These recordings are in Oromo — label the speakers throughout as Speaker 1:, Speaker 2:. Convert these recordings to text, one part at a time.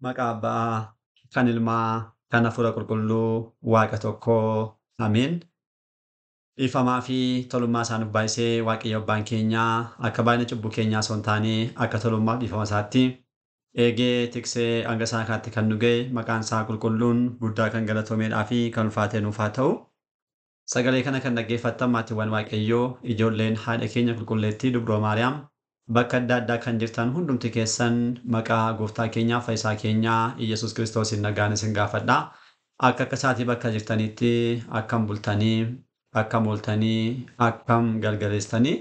Speaker 1: Maqaa Abbaa, kan Ilmaa, kan Hafuura Qulqulluu, Waaqa tokkoo. Ameen. Dhiifamaa fi tolummaa isaa nuuf baay'isee Waaqayyo Abbaan keenyaa akka baay'ina cubbuu keenyaa osoo hin taane akka tolummaa fi dhiifama isaatti eegee tiksee hanga isaa kanatti kan nu ga'e maqaan isaa qulqulluun guddaa kan galatoomeedhaa fi kan ulfaatee nuuf haa ta'u. Sagalee kana kan dhaggeeffattan maatiiwwan Waaqayyoo ijoolleen haadha keenya qulqulleettii Dubroo Maariyaam bakka adda addaa kan jirtan hundumti keessan maqaa gooftaa keenyaa fayyisaa keenyaa Iyyasuus Kiristoosiin nagaan isin gaafadha. Akka akka isaatii bakka jirtanitti akkam bultanii, akkam ooltanii, akkam galgaleessitanii.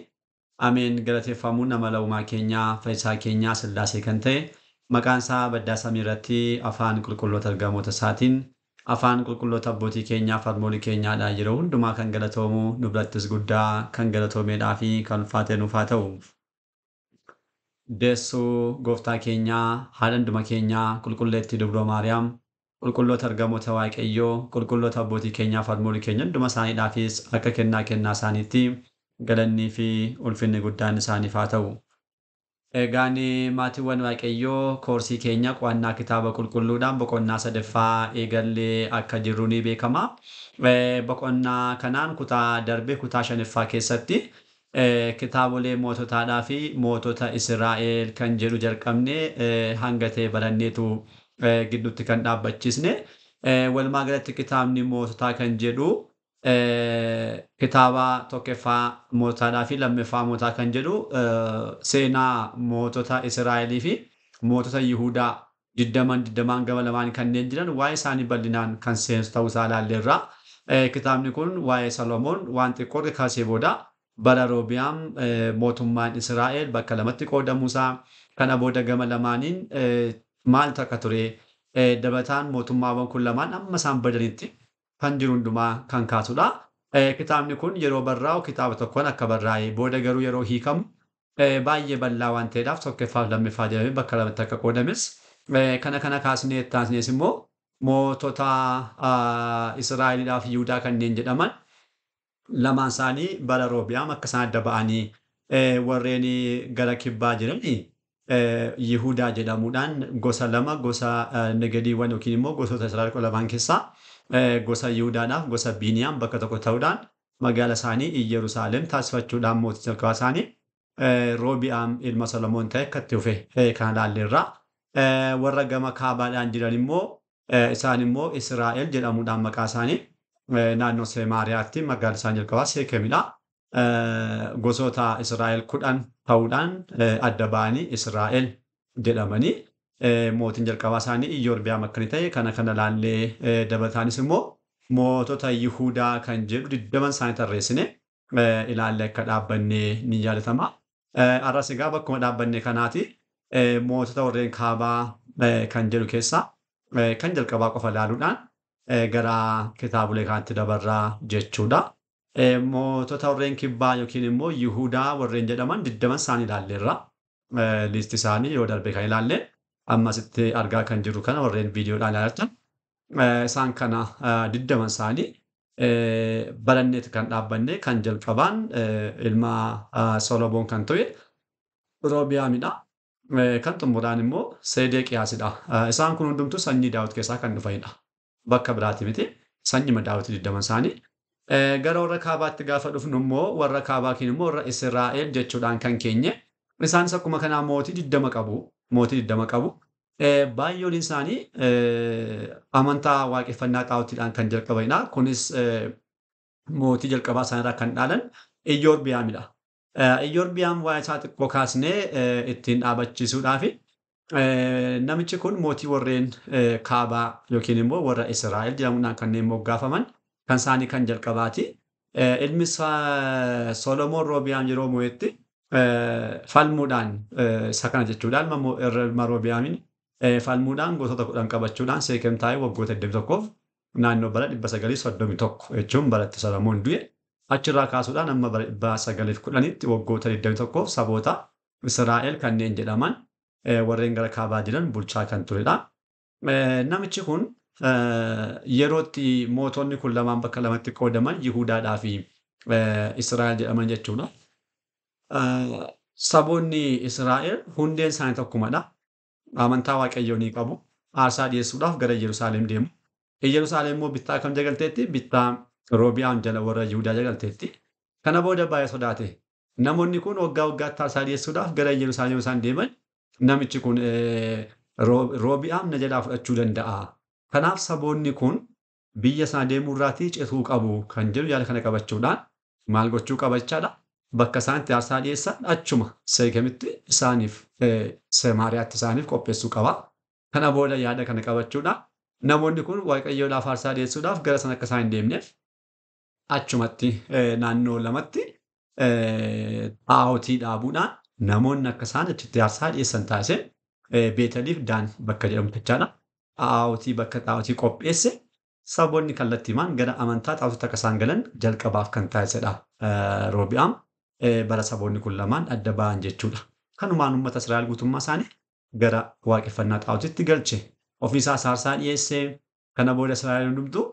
Speaker 1: Ameen galateeffamuu nama laumaa keenyaa fayyisaa keenyaa Sillaasee kan ta'e maqaan isaa baddaa samii irratti afaan qulqulloota ergamoota isaatiin afaan qulqulloota abbootii keenyaa fi harmoolii keenyaadhaan yeroo hundumaa kan galatoomu nu birattis guddaa kan galatoomeedhaa fi kan ulfaatee nuuf haa ta'u. Deessuu gooftaa keenyaa haadha hunduma keenyaa qulqulleettii Dubroo Maariyaam qulqulloota ergamoota Waaqayyoo qulqulloota abbootii keenyaa fi harmoolii keenya hunduma isaaniidhaafis akka kennaa kennaa isaaniitti galannii fi ulfinni guddaan isaaniif haa ta'u. Egaan maatiiwwan Waaqayyoo koorsii keenya qo'annaa kitaaba qulqulluudhaan boqonnaa sadaffaa eegallee akka jirru ni beekama. Boqonnaa kanaan kutaa darbe kutaa shanaffaa keessatti kitaabolee moototaadhaa fi mootota Israa'el kan jedhu jalqabne hanga ta'e baranneetu gidduutti kan dhaabbachiisne. Walumaa galatti kitaabni moototaa kan jedhu kitaaba tokkoffaa moototaadhaa fi lammaffaa moototaa kan jedhu seenaa mootota Israa'elii fi mootota Yihudaa digdaman digdamaan gama lamaan kanneen jiran waa'ee isaanii bal'inaan kan seensu ta'uu isaa ilaalleerra. Kitaabni kun waa'ee Solomoon waan xiqqoo kaasee booda bara Roobiyaam mootummaan Israa'el bakka lamatti qoodamuusaa kana booda gama lamaaniin maaltu akka ture dabalataan mootummaawwan kun lamaan amma isaan badanitti kan jiru hundumaa kan kaasudha. Kitaabni kun yeroo barraa'u kitaaba tokkoon akka barraa'e booda garuu yeroo hiikamu baay'ee bal'aa waan ta'eedhaaf tokkoffaa fi lammaffaa jedhamee bakka lamatti akka qoodames kana kana kaasnee taasnees immoo mootota Israa'eliidhaa fi Yihudaa kanneen jedhaman lamaan isaanii bara Roobiyaam akka isaan adda ba'anii warreen gara kibbaa jiran Yihudaa jedhamuudhaan gosa lama gosa nagadiiwwan yookiin immoo gosoota Israa'el lamaan keessaa gosa Yihudaadhaaf gosa Biiniyaam bakka tokko ta'uudhaan magaala isaanii Iyyerusaalem taasifachuudhaan mootii jalqabaa isaanii Roobi'aam ilma Solomoon ta'e akka itti dhufe kan ilaalleerra. Warra gama kaabaadhaan jiran immoo isaan immoo Israa'el jedhamuudhaan maqaa isaanii naannoo Semaariyaatti magaalli isaan jalqabaa Seekemidha. Gosoota Israa'el 10 ta'uudhaan adda ba'anii Israa'el jedhamanii mootiin jalqabaa isaanii Iyyoorbiyaam akka inni ta'e kana kana ilaallee dabalataanis immoo mootota Yihudaa kan jedhu 20 isaanii tarreessine ilaallee akka dhaabbanne ni yaadatama. Har'as egaa bakkuma dhaabbanne kanaati mootota warreen kaabaa kan jedhu keessaa kan jalqabaa qofa ilaaluudhaan gara kitaabolee kanaatti dabarraa jechuudha. Mootota warreen kibbaa yookiin immoo Yihudaa warreen jedhaman 20 isaanii ilaalleerra. Liisti isaanii yoo darbe kan ilaalle ammasitti argaa kan jirru kana warreen viidiyoodhaan ilaaltan isaan kana 20 isaanii baranneeti kan dhaabbanne kan jalqabaan ilma Solomoon kan ta'e Roobiyaamidha. Kan xumuraan immoo Sedeqiyaasidha. Isaan kun hundumtuu sanyii Daawit keessaa kan dhufanidha. Bakka biraati miti. Sanyima Daawit 20 isaanii. Gara warra kaabaatti gaafa dhufnu immoo warra kaabaa kun immoo warra Israa'el jechuudhaan kan keenye. Isaanis akkuma kanaa mootii 20 qabu. Mootii 20 qabu. Baay'oon isaanii amantaa waaqeffannaa xaa'ootiidhaan kan jalqabanidha. Kunis mootii jalqabaa isaaniirraa kan dhaalan Iyyoorbiyaamidha. Iyyoorbiyaam waa'ee isaa xiqqoo kaasnee ittiin dhaabachiisuudhaafi namichi kun mootii warreen kaabaa yookiin immoo warra Israa'el jedhamuudhaan kanneen moggaafaman kan isaanii kan jalqabaati. Ilmi Solomoon Roobiyaam yeroo mo'etti falmuudhaan isa kana jechuudha. Ilma Roobiyaamiin falmuudhaan gosoota 10 qabachuudhaan Seekem taa'ee waggoota 21 naannoo bara 931 jechuun baratti Solomoon du'e. Achirraa kaasuudhaan amma bara 910tti waggoota 21 saboota Israa'el kanneen jedhaman warreen gara kaabaa jiran bulchaa kan turedha. Namichi kun yerootti mootonni kun lamaan bakka lamatti qoodaman Yihudaadhaa fi Israa'el jedhaman jechuudha. Saboonni Israa'el hundeen isaanii tokkumadha. Amantaa Waaqayyoo ni qabu. aarsaa dhiyeessuudhaaf gara Yerusaalem deemu. Yerusaalem immoo bittaa kam jagalteetti? Bittaa Roobi'aam jala warra Yihudaa jagalteetti. Kana booda baay'ee sodaate. Namoonni kun waggaa waggaatti aarsaa dhiyeessuudhaaf gara Yerusaalem isaan deeman namichi kun Roobi'aam na jalaa fudhachuu danda'a. Kanaaf saboonni kun biyya sana deemuu irraatii cituu qabu kan jedhu yaada kana qabachuudhaan maal gochuu qabachaadha. Bakka isaan itti aarsaa dhiyeessan achuma Seekemitti isaaniif Samaariyaatti isaaniif qopheessuu qaba. Kana booda yaada kana qabachuudhaan namoonni kun Waaqayyoodhaaf aarsaa dhiyeessuudhaaf gara sana akka isaan hin deemneef achumatti naannoo lamatti xaa'otii dhaabuudhaan namoonni akka isaan achitti aarsaa dhiyeessan taasise Beeteliif Daan bakka jedhamtu jechaadha. Xaa'otii bakka xaa'otii qopheesse saboonni kallattiimaan gara amantaa xaa'otitti akka isaan galan jalqabaaf kan taasisedha. Roobi'aam bara saboonni kun lamaan adda ba'an jechuudha. Kanumaan uummata Israa'el guutummaa isaanii gara waaqeffannaa xaa'otitti galche. Ofiisaas aarsaa dhiyeesse. Kana booda Israa'el hundumtuu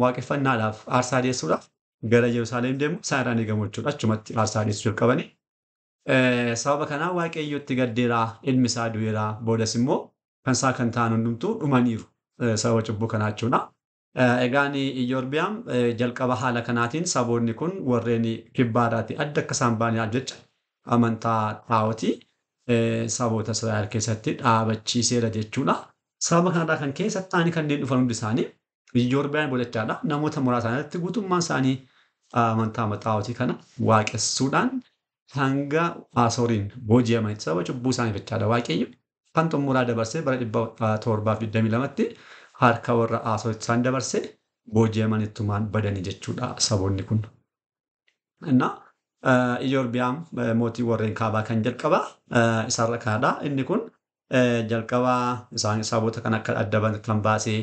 Speaker 1: waaqeffannaadhaaf aarsaa dhiyeessuudhaaf gara Yerusaalem deemu isaan irraan eegamu jechuudha. Achumatti aarsaa dhiyeessuu jalqabanii. Sababa kanaa Waaqayyotti gaddeeraa, ilmi isaa du'eeraa, boodas immoo kan isaa kan ta'an hundumtuu dhumaniiru sababa cubbuu kanaa jechuudha. Egaan Iyyoorbiyaan jalqaba haala kanaatiin saboonni kun warreen kibbaarraatti adda akka isaan ba'aniif jecha amantaa xaa'otii saboota Israa'el keessatti dhaabachiiseera jechuudha. Sababa kanarraa kan ka'e saxaanii kanneen dhufan hundi isaanii Iyyoorbiyaan bodachaadha. Namoota muraasa irratti guutummaan isaanii amantaa xaa'otii kana waaqessuudhaan hanga Asooriin booji'amanitti sababa cubbuu isaaniif jechaadha. Waaqayyo kan xumuraa dabarsee bara 722tti harka warra Asooritti isaan dabarsee booji'amanittumaan badanii jechuudha saboonni kun. Innaa Iyyoorbiyaan mootii warreen kaabaa kan jalqaba isarra kanadha. Inni kun jalqaba isaan saboota kan akka adda kan baasee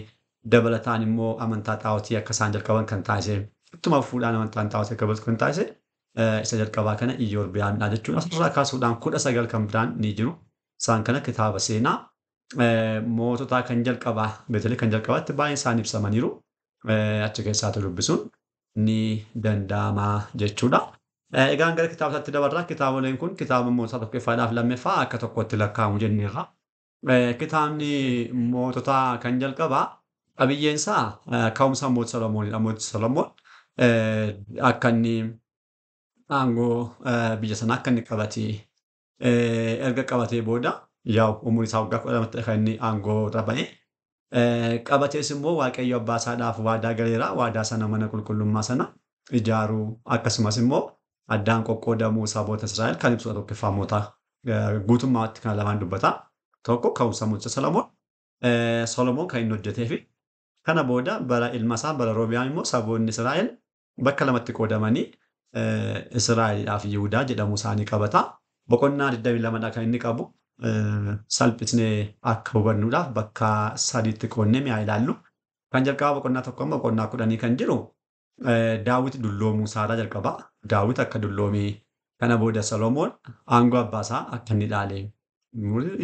Speaker 1: dabalataan immoo amantaa xaa'otii akka isaan jalqaban kan taasise ittuma fuudhaan amantaan xaa'otii akka kan taasise isa jalqabaa kana Iyyoorbiyaamidha jechuudha. Asirraa kaasuudhaan 19 kan biraan ni jiru. Isaan kana kitaaba seenaa moototaa kan jalqabaa Beetelii kan jalqabaatti baay'een isaanii ibsamaniiru. Achi keessaatti dubbisuun ni danda'ama jechuudha. Egaan gara kitaabotaatti dabarraa. Kitaaboleen kun kitaaba moototaa tokkoffaadhaaf lammaffaa akka tokkotti lakkaa'amu jenneerra. Kitaabni moototaa kan jalqabaa qabiyyeen isaa ka'umsa mootii Solomoonidha. Mootii Solomoon akka inni aangoo biyya sanaa akka inni qabatee erga qabatee booda yaa'u umurii isaa waggaa 12tti kan inni aangoo irra ba'e. Qabatees immoo Waaqayyo abbaa isaadhaaf waadaa galeera. Waadaa sana mana qulqullummaa sana ijaaruu akkasumas immoo addaan qoqqoodamuu saboota Israa'el kan ibsudha tokkoffaa mootaa guutummaatti kan lamaan dubbata. Tokko ka'umsa mooticha Solomoon. Solomoon kan inni hojjetee fi kana booda bara ilma isaa bara Roobiyaam immoo saboonni Israa'el bakka lamatti qoodamanii Israa'eliidhaaf Yihudaa jedhamu isaanii qabata. Boqonnaa 22dha kan inni qabu. Salphisnee akka hubannuudhaaf bakka sadiitti qoodnee mi'a ilaallu. Kan jalqabaa boqonnaa 1 amma boqonnaa 10 kan jiru Daawit dulloomuu isaarraa jalqaba. Daawit akka dulloomee kana booda Solomoon aangoo abbaa isaa akka inni dhaale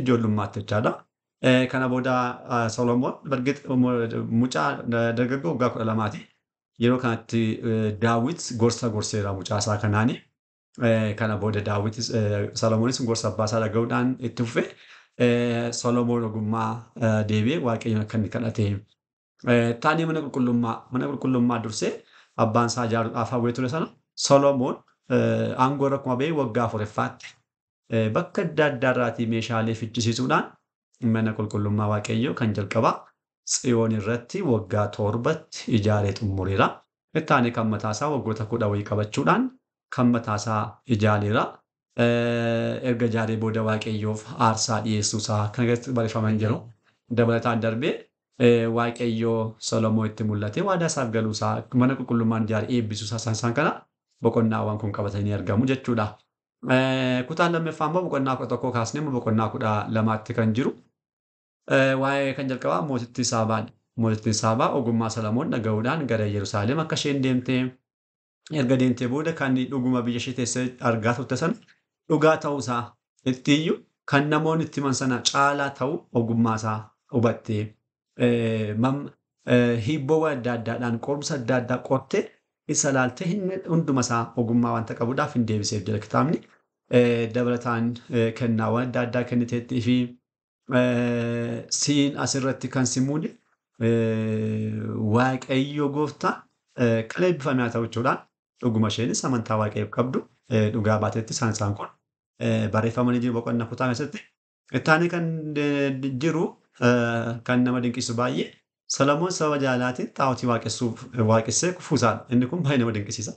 Speaker 1: ijoollummaatti jechaadha. Kana booda Solomoon mucaa dargaggoo waggaa 12ti. Yeroo kanatti Daawit gorsa gorseera mucaa isaa kanaani. Kana booda Daawitis Solomoonis gorsa abbaa isaa dhaga'uudhaan itti fufe. Solomoon ogummaa deebi'ee Waaqayyoon akka inni kadhate. Taanii mana qulqullummaa dursee abbaan isaa ijaaruudhaaf hawwee ture sana Solomoon aangoo irra akkuma ba'e waggaa 4ffaatti bakka adda addaarraatii meeshaalee fichisiisuudhaan mana qulqullummaa Waaqayyoo kan jalqabaa Tsiyoon irratti waggaa 7tti ijaaree xumureera. Ittaanii kan mataasaa waggoota 10 wayii qabachuudhaan kan mataasaa ijaareera. Erga ijaaree booda Waaqayyoof aarsaa dhiyeessuusaa kan irratti barreeffaman jiru. Dabalataan darbee Waaqayyoo Solomoo itti mul'ate waadaa isaaf galuusaa mana qulqullummaan ijaaree eebbisuusaa isaan kana boqonnaawwan kun qabatanii argamu jechuudha. Kutaan lammaffaa immoo boqonnaa 11 kaasnee immoo boqonnaa 12tti kan jiru. Waa'ee kan jalqabaa mootittii Saabaadha. Mootittiin Saabaa ogummaa Solomoon dhaga'uudhaan gara Yerusaalem akka isheen deemtee erga deemtee booda kan dhuguma biyya ishee teessee argaa turte sana dhugaa ta'uusaa ittiiyyuu kan namoonni itti himan sana caalaa ta'uu ogummaa isaa hubattee hiibboowwan adda addaadhaan qorumsa adda addaa qortee isa ilaaltee hunduma isaa ogummaa wanta qabuudhaaf hin deebiseef jira kitaabni. Dabalataan kennaawwan adda addaa kenniteettii fi Siin asirratti kan si muude Waaqayyo gooftaan kan eebbifame haa ta'u jechuudhaan dhuguma isheenis amantaa Waaqayyoof qabdu dhugaa baatetti isaan kun barreeffamanii jiru boqonnaa kutaa keessatti. Itti kan jiru kan nama dinqisu baay'ee Solomoon sababa jaalalaatiin xaa'otii waaqessee kufuusaadha. Inni kun baay'ee nama dinqisiisa.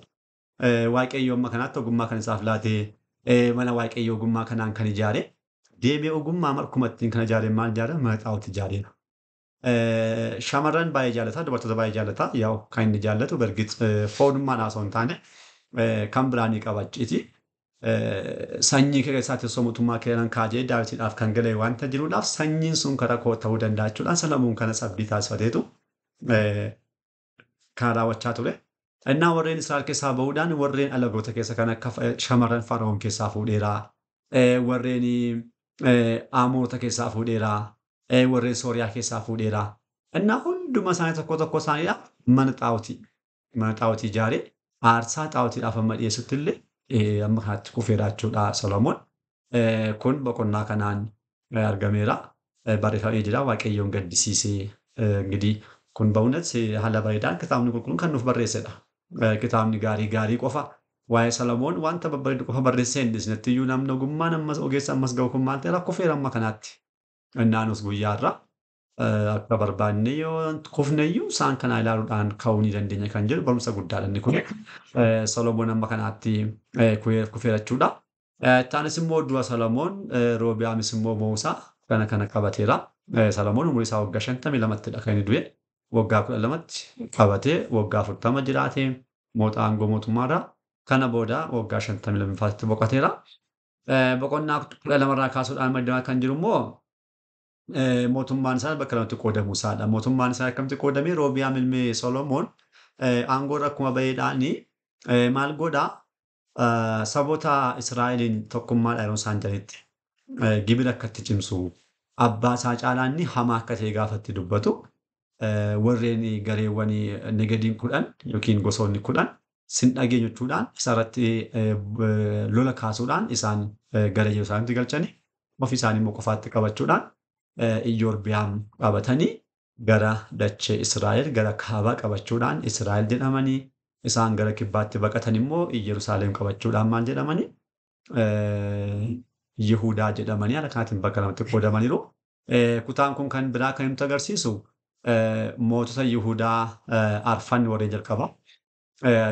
Speaker 1: Waaqayyo amma kanaatti ogummaa kan isaaf laatee mana Waaqayyo ogummaa kanaan kan ijaare deebi'ee ogummaa markuma ittiin kan ijaare maal ijaare mana xaa'otii ijaareera. Shamarran baay'ee jaallata, dubartoota baay'ee jaallata. Yaa'u kan inni jaallatu bergit foonummaan osoo hin taane kan biraa ni qabachiiti. Sanyii kee keessaa teessoo mootummaa kee kaajee Daawitiidhaaf kan gale wanta jiruudhaaf sanyiin sun karaa koo ta'uu danda'a jechuudhaan Solomoon kanas abdii taasifateetu kan raawwachaa ture. Innaa warreen Israa'el keessaa bahuudhaan warreen alagoota keessa kan akka shamarran Fara'oon keessaa fuudheera. Warreen Amoorota keessaa fuudheera. Warreen Sooriyaa keessaa fuudheera. Innaa hunduma isaanii tokko tokko isaaniidhaaf mana xaa'otii. Mana xaa'otii ijaaree aarsaa xaa'otiidhaaf amma dhiyeessutti illee amma kanatti kufeera jechuudha Solomoon. Kun boqonnaa kanaan argameera. Barreeffamee jira Waaqayyoon gaddisiisee እንግዲህ kun በእውነት haala bareedaan kitaabni qulqulluun kan nuuf barreessedha. Kitaabni gaarii gaarii qofa waa'ee Solomoon wanta babbareedu qofa barreessee hin dhiisnetti iyyuu namni ogummaan ammas ogeessa ammas ga'u kun maal ta'eera kufeera amma kanaatti. Innaanus guyyaarra akka barbaanne yoo kufne iyyuu isaan kana ilaaluudhaan ka'uu ni dandeenya kan jedhu barumsa guddaadha inni kun. Solomoon amma kanaatti kufeera jechuudha. Taanis immoo du'a Solomoon Roobi'aamis immoo mo'uusaa kana kana qabateera. Solomoon umurii isaa waggaa 52ttidha kan inni du'e. Waggaa 12tti qabatee waggaa 40 jiraatee moota aangoo mootummaarraa kana booda waggaa 52ffaatti boqoteera. Boqonnaa 12 irraa kaasuudhaan maddamaa kan jiru immoo mootummaan isaa bakka lamatti qoodamuu isaadha. Mootummaan isaa akkamitti qoodame? Roobi'aam ilmi Solomoon aangoo irra akkuma baheedhaan maal godhaa? Saboota Israa'eliin tokkummaadhaan yeroo isaan jiranitti gibira akka itti cimsu abbaa isaa caalaa inni hamaa akka ta'e gaafa itti dubbatu warreen gareewwan negadiin 10 yookiin gosoonni 10 sin dhageenyu jechuudhaan isarratti lola kaasuudhaan isaan gara Yerusaalemitti galchanii ofii isaanii immoo qofaatti qabachuudhaan Iyoorbiyaam qabatanii gara dachee Israa'el gara kaabaa qabachuudhaan Israa'el jedhamanii isaan gara kibbaatti baqatan immoo Yerusaalem qabachuudhaan maal jedhamanii Yihudaa jedhamanii haala kanaatiin bakka lamatti qoodamaniiru. Kutaan kun kan biraa kan nutti agarsiisu mootota Yihudaa arfan warreen jalqabaa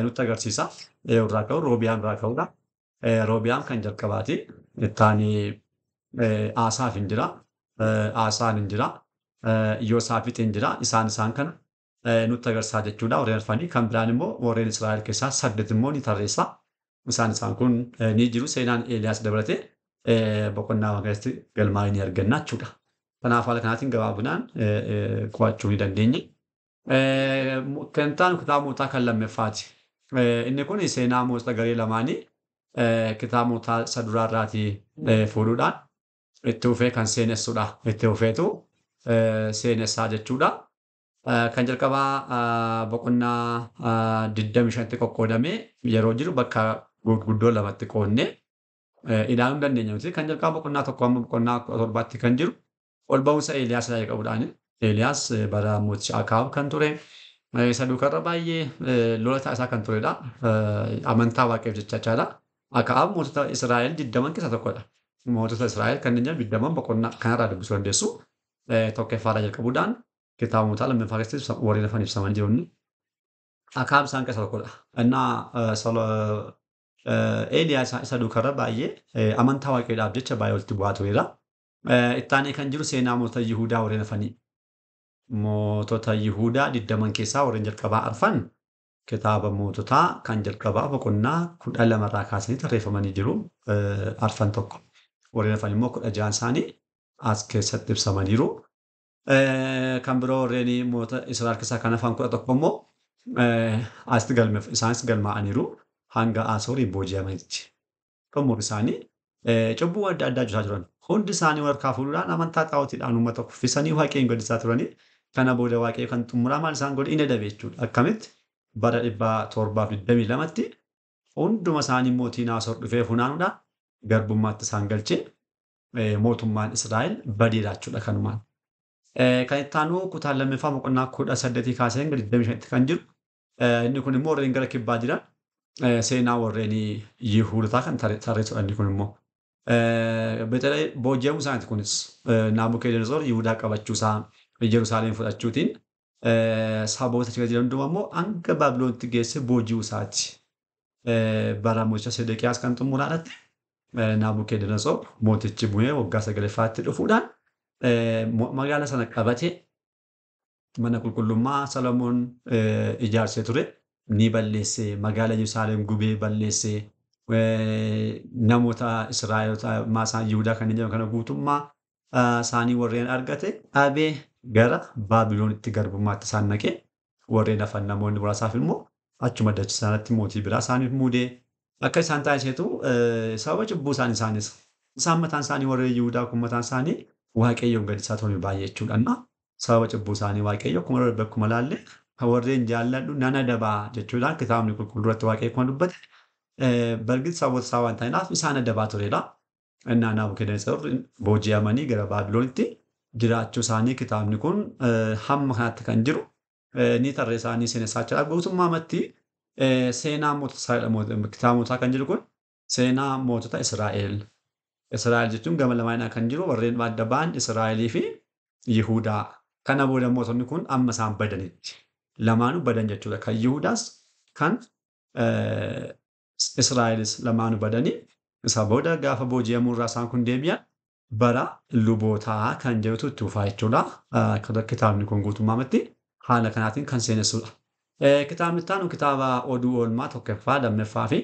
Speaker 1: nutti agarsiisa. Irraa ka'u Roobiyaam irraa ka'uudha. Roobiyaam kan jalqabaati. Ittaani Aasaaf hin jira. Aasaan hin jira. Yoosaafix hin jira. Isaan kana nutti agarsiisa jechuudha. Warreen arfanii kan biraan immoo warreen Israa'el keessaa 8 immoo ni tarreessa. Isaan kun ni jiru. Seenaan Eeliyaas dabalatee boqonnaa keessatti galmaa'ee ni arganna jechuudha. Kanaaf haala kanaatiin gabaabinaan qo'achuu ni dandeenya. Kan ta'an kitaaba mootaa kan lammaffaati. Inni kun seenaa mootota garee lamaanii kitaaba mootaa isa duraarraatii fuudhuudhaan itti fufee kan seenessudha. Itti fufeetu seenessaa jechuudha. Kan jalqabaa boqonnaa 25tti qoqqoodamee yeroo jiru bakka gurguddoo lamatti qoodnee ilaaluu dandeenya miti. Kan jalqabaa boqonnaa 1 amma boqonnaa 17tti kan jiru ol ba'umsa Eeliyaas irraa qabuudhaan Eeliyaas bara mooticha Akaab kan ture isa duukarra baay'ee lola taasisaa kan turedha. Amantaa Waaqayyoof jecha jechaadha. Akaab mootota Israa'el 20 keessaa tokkodha. Mootota Israa'el kanneen jiran 20 boqonnaa kanarraa dubbisuu dandeessu. Tokkoffaarraa jalqabuudhaan kitaaba mootaa lammaffaa keessatti warreen hafan ibsamanii jiru. Akaab isaan keessaa tokkodha. Innaa Eeliyaas isa duukarra baay'ee amantaa Waaqayyoodhaaf jecha baay'ee walitti bu'aa turedha. Ittaanee kan jiru seenaa mootota Yihudaa warreen hafanii. Mootota Yihudaa 20 keessaa warreen jalqabaa arfan kitaaba moototaa kan jalqabaa boqonnaa 12 irraa kaasanii tarreeffamanii jiru. Arfan tokko. Warreen hafan immoo 16 isaanii as keessatti ibsamaniiru. Kan biroo warreen mootota Israa'el keessaa kan hafan 11 immoo asitti isaanis galmaa'aniiru hanga Asooriin booji'amanitti. Xumurri isaanii cubbuu adda addaa hojjetaa turan. Hundi isaanii warqaa fuudhuudhaan amantaa xaa'ootiidhaan uummata kuffisanii Waaqayyoon gaddisaa turanii. Kana booda Waaqayyo kan xumuraa maal isaan godhe inni adabe jechuudha. Akkamitti bara 722tti hunduma isaanii mootiin Asoor dhufee funaanuudhaan garbummaatti isaan galchee Mootummaan Israa'el badeera jechuudha kanumaan. Kan itti aanu kutaa lammaffaa boqonnaa 18 kaasee hanga 25tti kan jiru. Inni kun immoo warreen gara kibbaa jiran seenaa warreen Yihuudotaa kan tarreessudha inni kun immoo. Betelee booji'amuu isaaniiti kunis Naabukedonosoor Yihudaa qabachuusaa Yerusaalem fudhachuutiin saboota achi jiran hundumaa immoo hanga Baabiloonitti geesse booji'uu isaati. Bara mooticha Sedeqiyaas kan xumuraadhaatti Naabukedonosoor mootichi bu'ee waggaa sagalaffaatti dhufuudhaan magaalaa sana qabatee mana qulqullummaa Salomoon ijaarsee ture ni balleesse, magaalaa Yerusaalem gubee balleesse, namoota Israa'eloota maasaa Yihudaa kanneen jedhaman kana guutummaa isaanii warreen argate dhabee gara Baabiloonitti garbummaatti isaan naqee, warreen hafan namoonni muraasaaf immoo achuma dachee sanatti mootii biraa isaaniif muudee akka isaan taasisetu sababa cubbuu isaanii isaanis isaan mataan isaanii warreen Yihudaa kun mataan isaanii Waaqayyoon gadi isaa turan baay'ee jechuudha. Sababa cubbuu isaanii Waaqayyo akkuma darbe akkuma laalle warreen jaalladhu nan adabaa jechuudhaan kitaabni qulqulluu irratti Waaqayyo akkuma dubbate bargit saboota isaa waan ta'inaaf isaan adabaa turedha. Innaa Naabukedonosoor booji'amanii gara Baabiloonitti jiraachuu isaanii kitaabni kun hamma kanatti kan jiru ni tarree isaanii seenessaa jira. Guutummaamatti seenaa mootota kitaaba moototaa kan jiru kun seenaa mootota Israa'el. Israa'el jechuun gama lamaanidha kan jiru warreen adda ba'an Israa'elii fi Yihudaa. Kana booda mootonni kun amma isaan badanitti. Lamaanuu badan jechuudha. Kan Yihudaas kan Israa'elis lamaanuu badanii isa booda gaafa booji'amuu irraa isaan kun deebi'an bara lubootaa kan jedhutu itti fufaa jechuudha. Kitaabni kun guutummaamatti haala kanaatiin kan seenessudha. Kitaabni itti aanu kitaaba oduu oolmaa tokkoffaa, lammaffaa fi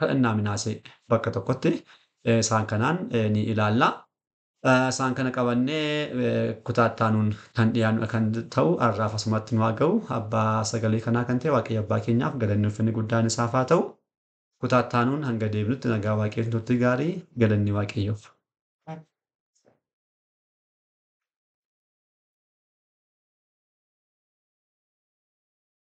Speaker 1: kadhannaa Minaasee bakka tokkotti isaan kanaan ni ilaalla. Isaan kana qabannee kutaa itti aanuun kan dhiyaannu kan ta'u har'aaf asumatti nu haa ga'u. Abbaa sagalee kanaa kan ta'e Waaqayyo abbaa keenyaaf galanni ulfinni guddaan isaaf haa ta'u. Kutaa itti aanuun hanga deebinutti nagaa Waaqayyoon turtii gaarii, galanni Waaqayyoof.